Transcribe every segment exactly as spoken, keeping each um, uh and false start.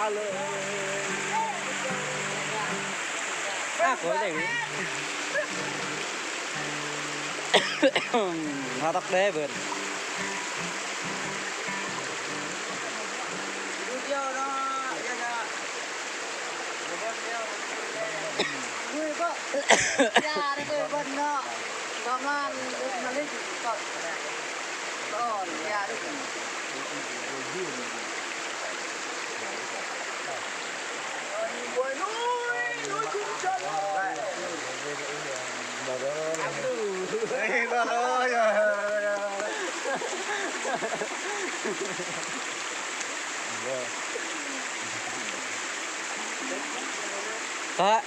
Ơ, kơ đĕ. Hơtŏk đĕ bơ̆n. Pak.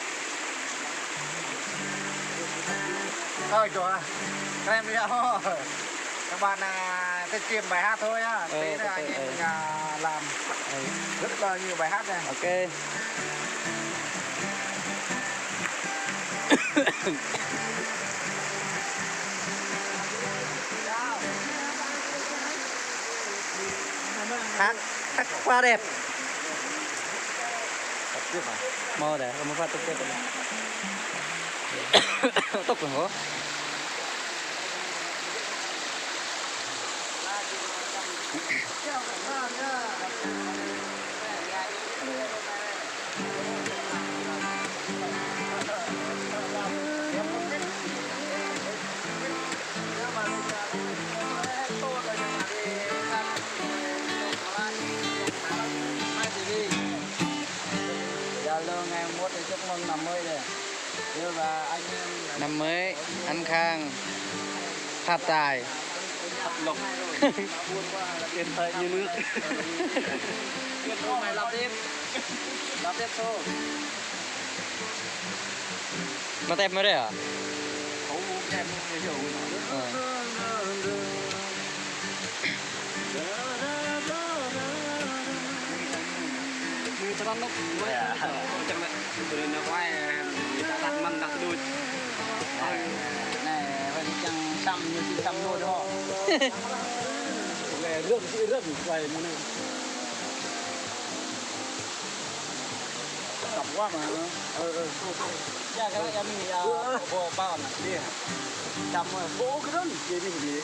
Ơ, chua. Các em đi hả? Các bạn, à, sẽ stream bài hát thôi nhá. Ờ, tí nữa anh em, à, làm rất là nhiều bài hát này. Ok. Khát, khát quá đẹp. Mơ đấy, không phát trực tiếp. Tốc độ hả? Zalo ngày mốt thì chúc mừng năm mới đây. Đưa vào anh em. Năm mới, an khang, phát tài. Phát lộc. Tiền tài như nước. Tiếp thôi mày làm tiếp. Làm tiếp thôi. Mà tep mới đấy à? Không, em không hiểu. Ờ. Mui tơlăn lŏk, mui tơlăn lŏk. Ơ, čang lĕ, tui anŭn wai, ơ, ta tăt mơ̆n tăt đuč. Anai, wai čang tăm, ñu či tăm đuč hŏ. Lĕ rơ̆m, či rơ̆m, wai mơ̆n. Tăm wai mă. Ơ, ơ. Ya, kơ ya mi, ya, bơ, bơ, bơ, anai, đi. Tăm, ơ, bơ, kơ anŭn, đi, đi, đi.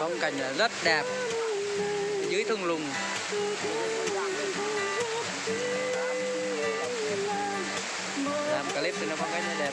Phong cảnh rất đẹp dưới thung lũng. Làm clip thì nó phong cảnh nó đẹp.